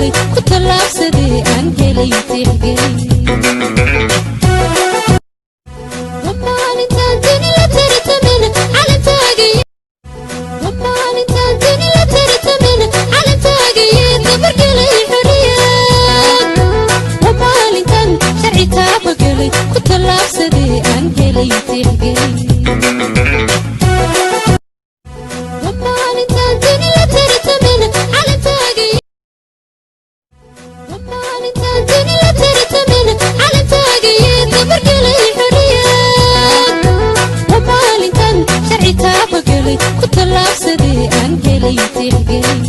Taabagelay, ku tallaabsadee aan helay tixgelin. Maalintaan duni la tartamin calantaagay, maalintaan duni la tartamin calantaagayee dabargelay xorriyad. Maalintan sharci taabagelay, ku tallaabsadee aan helay tixgelin. Maalintaan duni la tartamin calantaagay, maalintaan duni la tartamin calantaagayee dabargelay xorriyad. Maalintan sharci taabagelay, ku tallaabsadee aan helay tixgelin.